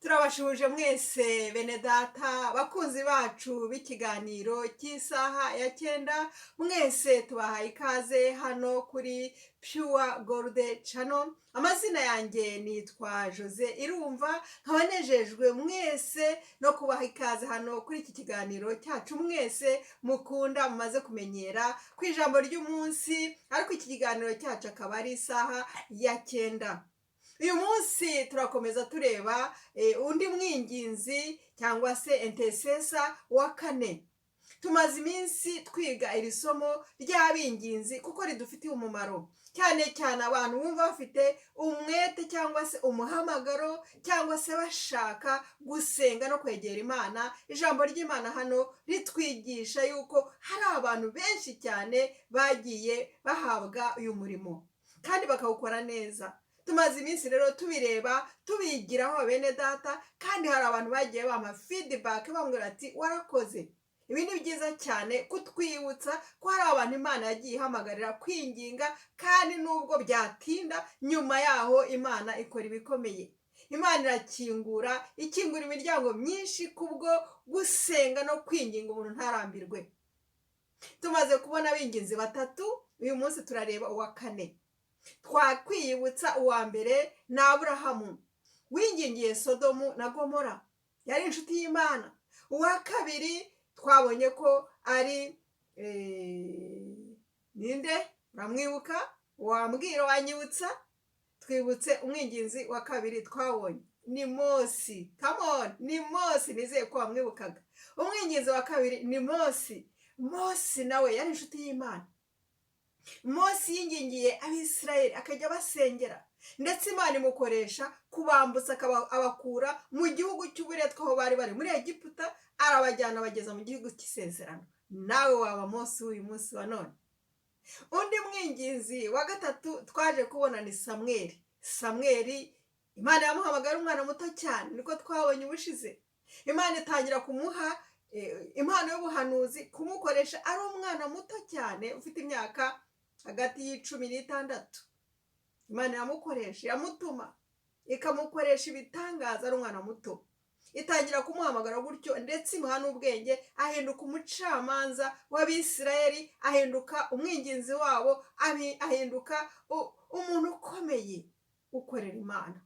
Turabashuhuje mwese bene data, bakunzi bacu b'ikiganiro cy'isaha ya 9. Mwese tubahaye ikaze hano kuri Pure Gold Channel. Amazina yanjye nitwa Jose Irumva, nkaba nejejwe mwese no kubaha ikaze hano kuri iki kiganiro cyacu mwese mukunda, mumaze kumenyera ku ijambo ry'umunsi. Ariko iki kiganiro cyacu akaba ari isaha ya 9. Uyu munsi turakomeza tureba undi mwinginzi cyangwa se intercessor wa kane. Tumaze iminsi twiga iri somo ry'abinginzi kuko ridufitiye umumaro cyane cyane abantu bumva bafite umwete cyangwa se umuhamagaro cyangwa se bashaka gusenga no kwegera Imana. Ijambo ry'Imana hano ritwigisha yuko hari abantu benshi cyane bagiye bahabwa uyu murimo kandi bakawukora neza. Tumaze iminsi rero tubireba, tubigiraho bene data, kandi hari abantu bagiye bampa feedback bambwira ati: "Warakoze, ibi ni byiza cyane kutwibutsa ko hari abantu Imana yagiye ihamagarira kwinginga, kandi nubwo byatinda, nyuma yaho Imana ikora ibikomeye." Imana irakingura, ikingura imiryango myinshi kubwo gusenga no kwinginga umuntu ntarambirwe. Tumaze kubona abinginzi batatu, uyu munsi turareba uwa kane. Twakwiyibutsa uwa mbere ni Aburahamu wingingiye Sodomu na Gomora, yari inshuti y'Imana. Uwa kabiri twabonye ko ari ninde? Uramwibuka? Wambwira, wanyibutsa? Twibutse umwinginzi wa kabiri twabonye ni Mosi. Come on, ni Mosi. Nizeye ko wamwibukaga. Umwinginzi wa kabiri ni Mosi. Mosi nawe yari inshuti y'Imana. Mosi yingingiye Abisirayeli, akajya abasengera, ndetse Imana imukoresha kubambutsa, abakura mu gihugu cy'uburetwa aho bari bari muri Egiputa, arabajyana abageza mu gihugu cy'isezerano. Nawe waba Mosi w'uyu munsi wa none. Undi mwinginzi wa gatatu twaje kubona ni Samweri. Samweri Imana yamuhamagara umwana muto cyane, niko twabonye ubushize. Imana itangira kumuha impano y'ubuhanuzi, kumukoresha ari umwana muto cyane ufite imyaka hagati ya 16. Imana iramukoresha, iramutuma, ikamukoresha ibitangaza ari umwana muto. Itangira kumuhamagara gutyo, ndetse imuha n'ubwenge, ahinduka umucamanza w'Abisirayeli, ahinduka umwinginzi wabo, ahinduka umuntu ukomeye ukorera Imana.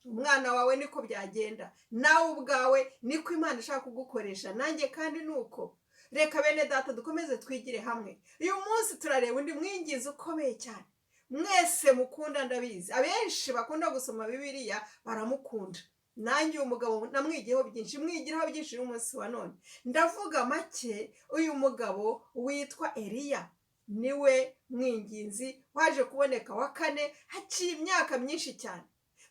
Umwana wawe niko byagenda, nawe ubwawe niko Imana ishaka kugukoresha, nanjye kandi ni uko. Reka bene data dukomeze twigire hamwe. Uyu munsi turareba undi mwinginzi ukomeye cyane mwese mukunda. Ndabizi abenshi bakunda gusoma Bibiliya baramukunda. Nanjye uyu mugabo namwigiyeho byinshi, mwigiraho byinshi. Uyu munsi wa none ndavuga make. Uyu mugabo witwa Eliya niwe mwinginzi waje kuboneka wa kane. Haciye imyaka myinshi cyane,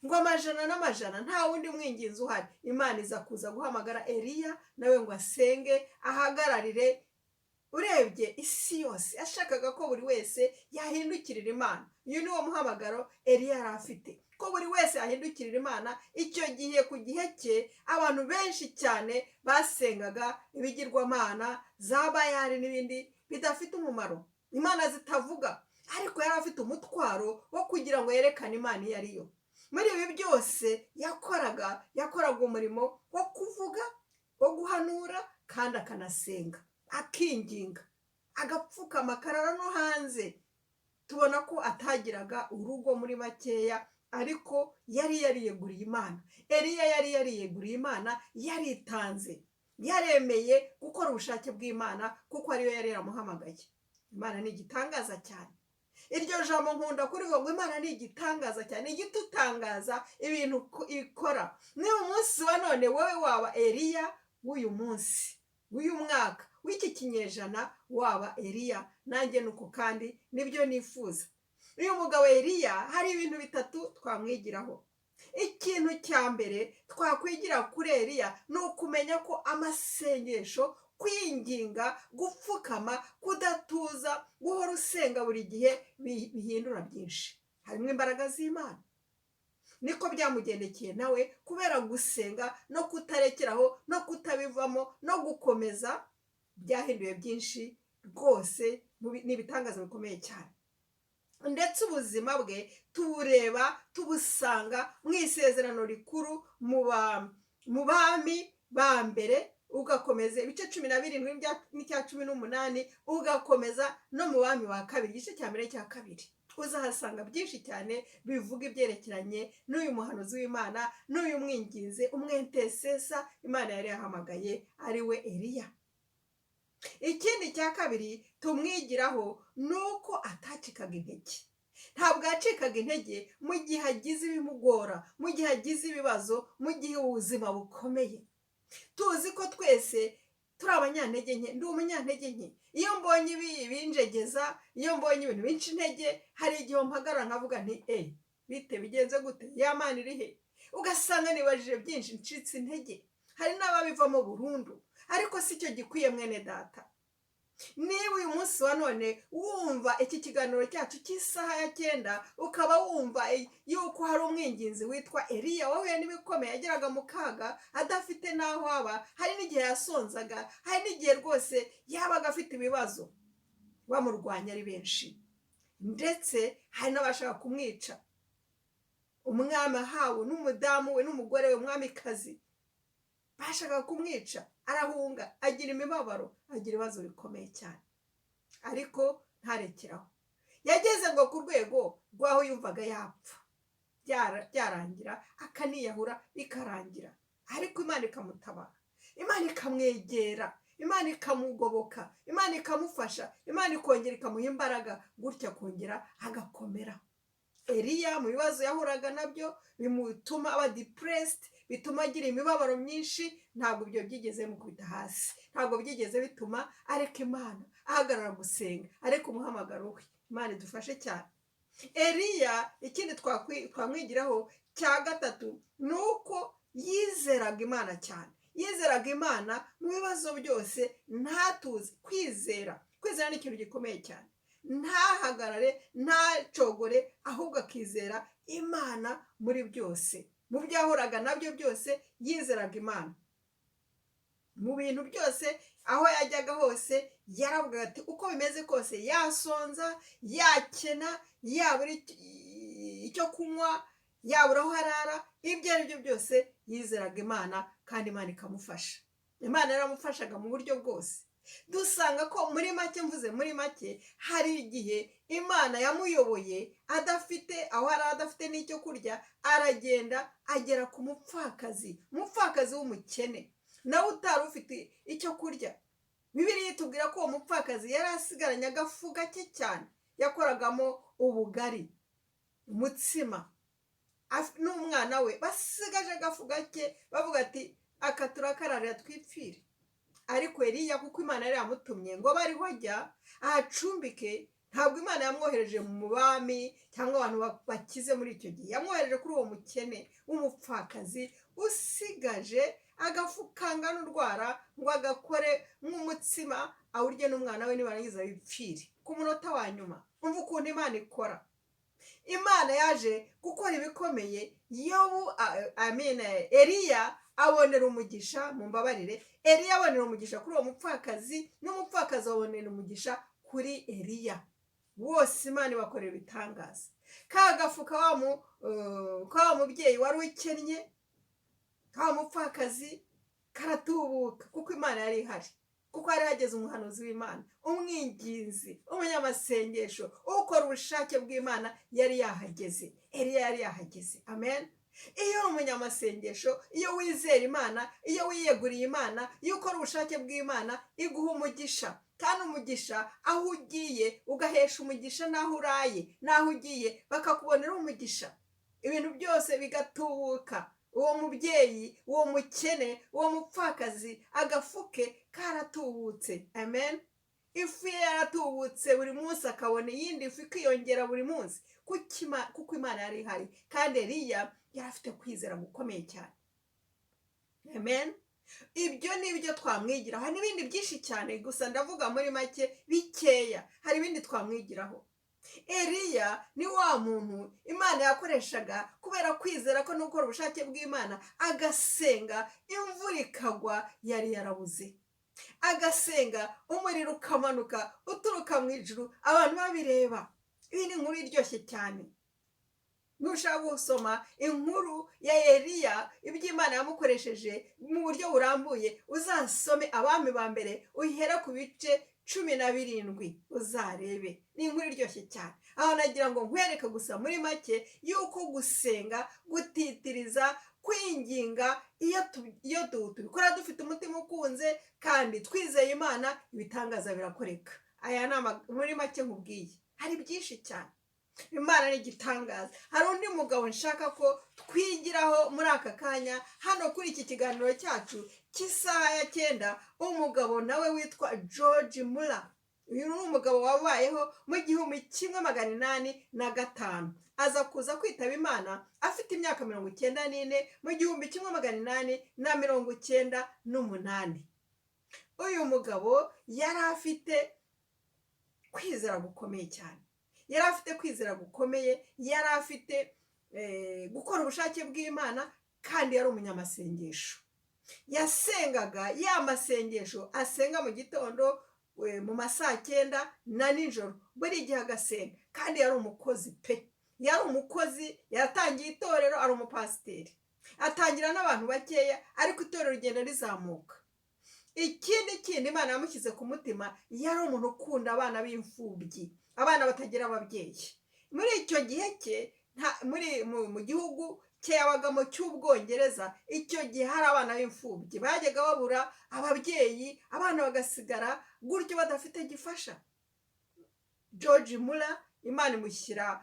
ngo amajana n'amajana, nta wundi mwinginzi uhari. Imana iza kuza guhamagara Eliya nawe ngo asenge, ahagararire urebye isi yose. Yashakaga ko buri wese yahindukirira Imana. Uyu ni wo muhamagaro Eliya yari afite, ko buri wese yahindukirira Imana. Icyo gihe, ku gihe cye, abantu benshi cyane basengaga ibigirwamana za Bayari n'ibindi bidafite umumaro, imana zitavuga. Ariko yari afite umutwaro wo kugira ngo yerekane Imana iyo ari yo. Muri ibi byose yakoraga, yakoraga umurimo wo kuvuga, wo guhanura, kandi akanasenga, akinginga, agapfukama, akarara no hanze. Tubona ko atagiraga urugo muri makeya, ariko yari yariyeguriye Imana. Eliya yari yariyeguriye Imana, yaritanze, yaremeye gukora ubushake bw'Imana kuko ariyo yari yaramuhamagaye. Imana ni igitangaza cyane. Iryo jambo nkunda kurivuga ngo Imana ni igitangaza cyane, igitutangaza ibintu ikora. Niba umunsi wa none wowe waba Eliya w'uyu munsi, w'uyu mwaka, w'iki kinyejana, waba Eliya, nanjye nuko, kandi nibyo nifuza. Uyu mugabo Eliya hari ibintu bitatu twamwigiraho. Ikintu cya mbere twakwigira kuri Eliya ni ukumenya ko amasengesho, kwinginga, Kwinginga, gupfukama, kudatuza, guhora usenga buri gihe bihindura byinshi. Harimo imbaraga z'Imana. Niko byamugendekeye nawe, kubera gusenga no kutarekeraho no kutabivamo no gukomeza, byahinduye byinshi rwose. Ni ibitangaza bikomeye cyane. Ndetse ubuzima bwe tubureba, tubusanga mu Isezerano Rikuru, mu Bami ba Mbere, ugakomeza ibice 17 n'icya 18, ugakomeza no mu Bami ba Kabiri, igice cya mbere, cya kabiri. Uzahasanga byinshi cyane bivuga ibyerekeranye n'uyu muhanuzi w'Imana, n'uyu mwinginzi, umwintercessor Imana yari yahamagaye, ari we Eliya. Ikindi cya kabiri tumwigiraho ni uko atacikaga intege. Ntabwo yacikaga intege mu gihe agize ibimugora, mu gihe agize ibibazo, mu gihe ubuzima bukomeye. Tuzi ko twese turi abanyantege nke. Ndi umunyantege nke. Iyo mbonye ibi binjegeza, iyo mbonye ibintu binca intege, hari igihe mpagarara nkavuga nti: "Eee, bite? Bigenze gute? Ya Mana iri he?" Ugasanga nibajije byinshi, ncitse intege. Hari n'ababivamo burundu, ariko si cyo gikwiye. Mwene Data, niba uyu munsi wa none wumva iki kiganiro cyacu cy'isaha ya 9, ukaba wumva yuko hari umwinginzi witwa Eliya wahuye n'ibikomeye, yageraga mu kaga adafite n'aho aba, hari n'igihe yasonzaga, hari n'igihe rwose yabaga afite ibibazo, bamurwanya ari benshi, ndetse hari n'abashaka kumwica, umwami Ahabu n'umudamu we n'umugore we umwamikazi bashakaga kumwica, arahunga, agira imibabaro, agira ibibazo bikomeye cyane, ariko ntarekeraho. Yageze ngo ku rwego rw'aho yumvaga yapfa, byarangira, akaniyahura bikarangira, ariko Imana ikamutabara, Imana ikamwegera, Imana ikamugoboka, Imana ikamufasha, Imana ikongera ikamuha imbaraga, gutya akongera agakomera. Eliya mu bibazo yahuraga nabyo bimutuma aba depressed, bituma agira imibabaro myinshi, ntabwo ibyo byigeze bimukubita hasi, ntabwo byigeze bituma areka Imana, ahagarara gusenga, areka umuhamagaro we. Imana idufashe cyane. Eliya, ikindi twamwigiraho cya gatatu ni uko yizeraga Imana cyane. Yizeraga Imana mu bibazo byose, ntatuze. Kwizera, kwizera ni ikintu gikomeye cyane. Ntahagarare, ntacogore, ahubwo akizera Imana muri byose. Mu byo yahuraga nabyo byose, yizeraga Imana mu bintu byose. Aho yajyaga hose yaravugaga ati: "Uko bimeze kose, yasonza, yakena, yabura icyo kunywa, yabura aho arara, ibyo ari byo byose", yizeraga Imana kandi Imana ikamufasha. Imana yaramufashaga mu buryo bwose. Dusanga ko muri make, mvuze muri make, hari igihe Imana yamuyoboye adafite aho ari, adafite n'icyo kurya, aragenda agera ku mupfakazi, umupfakazi w'umukene nawe utari ufite icyo kurya. Bibiliya itubwira ko uwo mupfakazi yari asigaranye agafu gake cyane yakoragamo ubugari, umutsima, n'umwana we basigaje agafu gake, bavuga ati: "Aka turakararira twipfire." Ariko Eliya, kuko Imana yari yamutumye ngo abe ariho ajya ahacumbike, ntabwo Imana yamwohereje mu bami cyangwa abantu bakize muri icyo gihe, yamwohereje kuri uwo mukene w'umupfakazi usigaje agafu kangana urwara ngo agakore nk'umutsima, awurye n'umwana we, nibarangiza bipfire ku munota wa nyuma. Umva ukuntu Imana ikora. Imana yaje gukora ibikomeye. Yobu, amina, Eliya abonera umugisha, mu mbabarire, Eliya abonera umugisha kuri uwo mupfakazi, n'umupfakazi abonera umugisha kuri Eliya. Bose Imana ibakorera ibitangaza. Ka gafu ka wa mubyeyi wari ukennye, ka wa mupfakazi, karatubuka, kuko Imana yari ihari, kuko hari hageze umuhanuzi w'Imana, umwinginzi, umunyamasengesho ukora ubushake bw'Imana yari yahageze. Eliya yari yahageze. Amen. Iyo uri umunyamasengesho, iyo wizera Imana, iyo wiyeguriye Imana, iyo ukora ubushake bw'Imana, iguha umugisha. Kandi umugisha, aho ugiye ugahesha umugisha, n'aho uraye, n'aho ugiye bakakubonera umugisha, ibintu byose bigatubuka. Uwo mubyeyi, uwo mukene, uwo mupfakazi, agafu ke karatubutse. Amen. Ifu ye yaratubutse, buri munsi akabona iyindi fu ikiyongera buri munsi, kuko Imana yari ihari. Kandi Eliya yari afite kwizera gukomeye cyane. Amen. Ibyo ni byo twamwigiraho. Hari n'ibindi byinshi cyane, gusa ndavuga muri make bikeya. Hari ibindi twamwigiraho. Eliya ni wa muntu Imana yakoreshaga kubera kwizera ko no gukora ubushake bw'Imana, agasenga imvura ikagwa yari yarabuze, agasenga umuriro ukamanuka uturuka mu ijuru abantu babireba. Iyi ni inkuru iryoshye cyane. Nushaka gusoma inkuru ya Eliya, ibyo Imana yamukoresheje mu buryo burambuye, uzasome Abami ba Mbere, uhere ku bice 17, uzarebe. Ni inkuru iryoshye cyane. Aho nagira ngo nkwereke gusa muri make yuko gusenga, gutitiriza, kwinginga, iyo tubikora dufite umutima ukunze kandi twizeye Imana, ibitangaza birakoreka. Aya ni muri make nkubwiye. Hari byinshi cyane, Imana ni igitangaza. Hari undi mugabo nshaka ko twigiraho muri aka kanya hano kuri iki kiganiro cyacu cy'isaha ya 9, umugabo nawe witwa George Muller. Uyu ni umugabo wabayeho mu 1805, aza kuza kwitaba Imana afite imyaka 94 mu 1898. Uyu mugabo yari afite kwizera gukomeye cyane, yari afite kwizera gukomeye, yari afite gukora ubushake bw'Imana, kandi yari umunyamasengesho. Yasengaga ya masengesho asenga mu gitondo, mu ma saa 9 na nijoro, buri gihe agasenga. Kandi yari umukozi pe, yari umukozi. Yatangiye itorero ari umupasiteri, atangira n'abantu bakeya, ariko itorero rigenda rizamuka. Ikindi kindi Imana yamushyize ku mutima, yari umuntu ukunda abana b'imfubyi, abana batagira ababyeyi. Muri icyo gihe cye, muri mu gihugu cye yabagamo cy'Ubwongereza, icyo gihe hari abana b'imfubyi bajyaga babura ababyeyi, abana bagasigara gutyo badafite gifasha. George Muller, Imana imushyira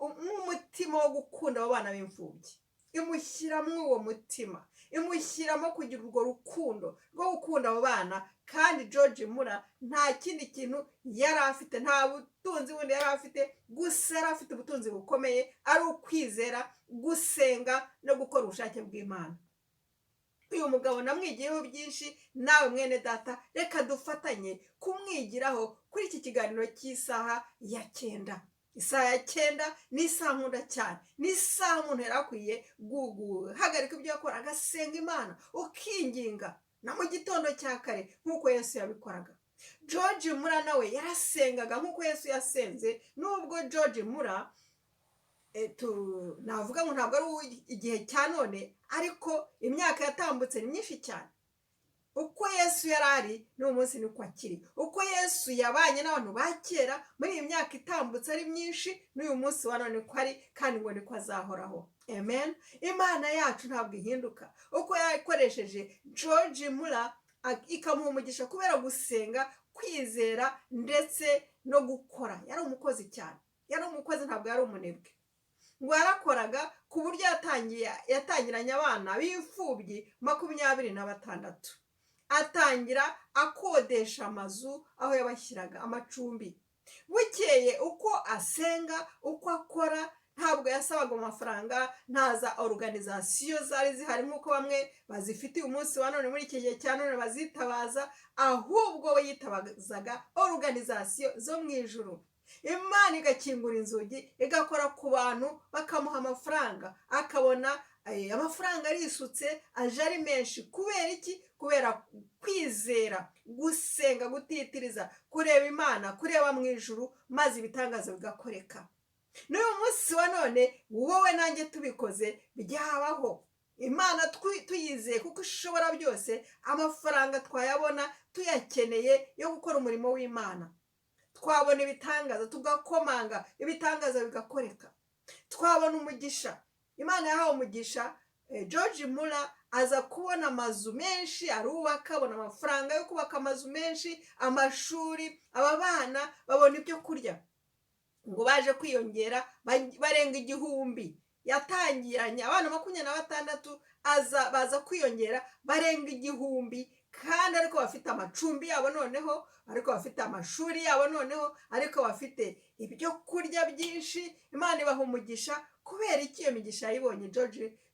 nk'umutima wo gukunda abo bana b'imfubyi, imushyiramo uwo mutima, imushyiramo kugira urwo rukundo rwo gukunda abo bana. Kandi George Muller nta kindi kintu yari afite, nta butunzi bundi yari afite, gusa yari afite ubutunzi bukomeye ari ukwizera, gusenga no gukora ubushake bw'Imana. Uyu mugabo namwigiyeho byinshi. Nawe mwene data, reka dufatanye kumwigiraho kuri iki kiganiro cy'isaha ya 9. Isaha ya 9 ni isaha nkunda cyane, ni isaha umuntu yari akwiye guhagarika ibyo yakora agasenga Imana, ukinginga na mu gitondo cya kare nk'uko Yesu yabikoraga. George Muller nawe yarasengaga nk'uko Yesu yasenze. Nubwo George Muller navuga ngo ntabwo ari igihe cya none, ariko imyaka yatambutse ni myinshi cyane. Uko Yesu yari ari n'uyu munsi niko akiri. Uko Yesu yabanye n'abantu ba kera muri iyi myaka itambutse ari myinshi, n'uyu munsi wa none niko ari, kandi ngo niko azahoraho. Amen. Imana yacu ntabwo ihinduka. Uko yakoresheje George Muller ikamuha umugisha kubera gusenga, kwizera ndetse no gukora, yari umukozi cyane, yari umukozi, ntabwo yari umunebwe. Ngo yarakoraga ku buryo yatangiye yatangiranye abana b'imfubyi 26, atangira akodesha amazu aho yabashyiraga amacumbi. Bukeye uko asenga, uko akora, ntabwo yasabaga amafaranga, nta za organization zari zihari nk'uko bamwe bazifitiye umunsi wa none, muri iki gihe cya none bazitabaza, ahubwo we yitabazaga organization zo mu ijuru. Imana igakingura inzugi, igakora ku bantu bakamuha amafaranga, akabona amafaranga arisutse aje ari menshi. Kubera iki? Kubera kwizera, gusenga, gutitiriza, kureba Imana, kureba mu ijuru, maze ibitangaza bigakoreka. N'uyu munsi wa none wowe nanjye tubikoze byabaho. Imana tuyizeye kuko ishobora byose, amafaranga twayabona tuyakeneye yo gukora umurimo w'Imana. Twabona ibitangaza, tugakomanga ibitangaza bigakoreka, twabona umugisha. Imana yahawe umugisha George Muller, aza kubona amazu menshi, arubaka, abona amafaranga yo kubaka amazu menshi, amashuri, aba bana babona ibyo kurya. Ngo baje kwiyongera barenga 1000. Yatangiranye abana 26, aza baza kwiyongera barenga 1000, kandi ariko bafite amacumbi yabo noneho, ariko bafite amashuri yabo noneho, ariko bafite ibyo kurya byinshi. Imana ibaha umugisha. Kubera iki iyo migisha yayibonye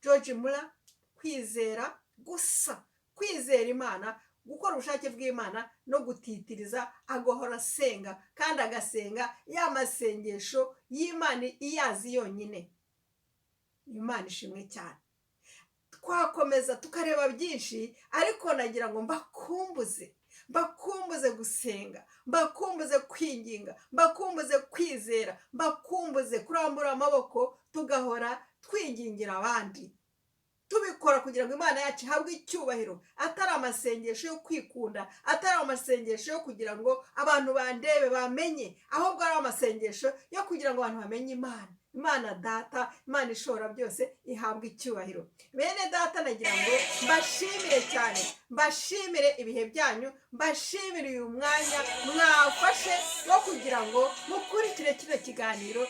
George Muller? Kwizera, gusenga no gukora. Gusa kwizera Imana, gukora ubushake bw'Imana no gutitiriza, agahora asenga kandi agasenga ya masengesho y'Imana iyazi yonyine. Imana ishimwe cyane. Twakomeza tukareba byinshi, ariko nagira ngo mbakumbuze gusenga, mbakumbuze kwinginga, mbakumbuze kwizera, mbakumbuze kurambura amaboko, tugahora twingingira abandi, tubikora kugira ngo Imana yacu ihabwe icyubahiro, atari amasengesho yo kwikunda, atari amasengesho yo kugira ngo abantu bandebe bamenye, ahubwo ari amasengesho yo kugira ngo abantu bamenye Imana. Imana Data, Imana ishobora byose, ihabwe icyubahiro. Bene Data, nagira ngo mbashimire cyane, mbashimire ibihe byanyu, mbashimire uyu mwanya mwafashe wo kugira ngo mukurikire kino kiganiro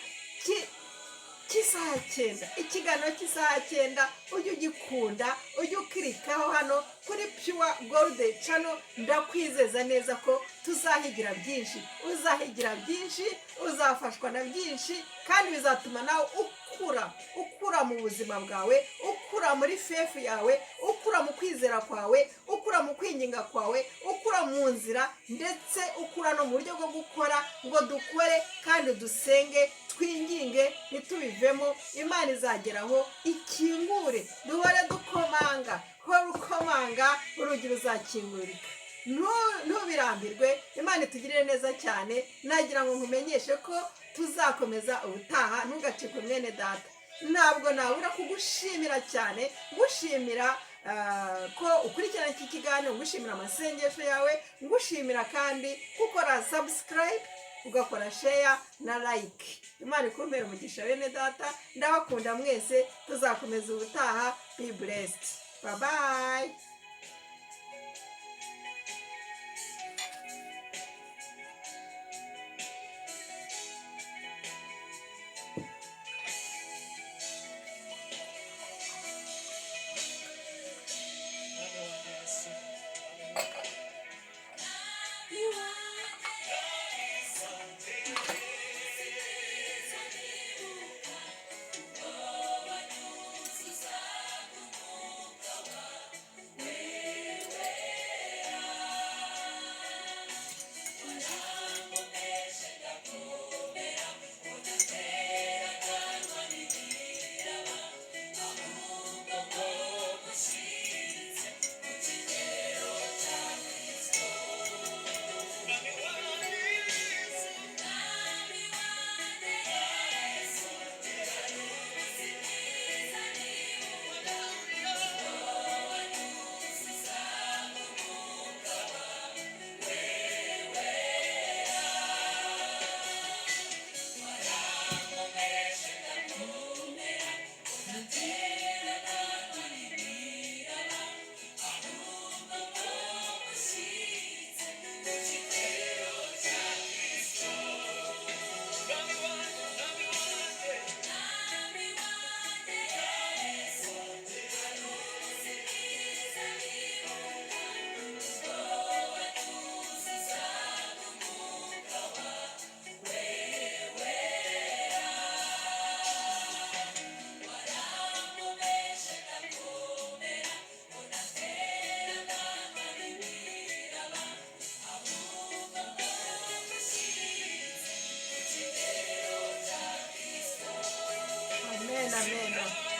cy'isaha 9. Ikiganiro cy'isaha 9 ujye ugikunda, ujye ukirikaho hano kuri Pure Gold Channel. Ndakwizeza neza ko tuzahigira byinshi, uzahigira byinshi, uzafashwa na byinshi, kandi bizatuma nawe ukura, ukura mu buzima bwawe, ukura muri faith yawe, ukura mu kwizera kwawe, ukura mu kwinginga kwawe, ukura mu nzira, ndetse ukura no mu buryo bwo gukora, ngo dukore kandi dusenge, twinginge, ntitubivemo. Imana izageraho ikingure. Duhore dukomanga, hora ukomanga, urugi ruzakingurika. Ntubirambirwe. Imana itugirire neza cyane. Nagira ngo nkumenyeshe ko tuzakomeza ubutaha, ntugacikwe mwene Data. Ntabwo nabura kugushimira cyane, ngushimira ko ukurikirana iki kiganiro, ngushimira amasengesho yawe, ngushimira kandi gukora subscribe, ugakora share na like. Imana ikumpere umugisha bene Data, ndabakunda mwese. Tuzakomeza ubutaha. Be blessed, bye bye. Mwami wanjye Yesu. Amen, amen.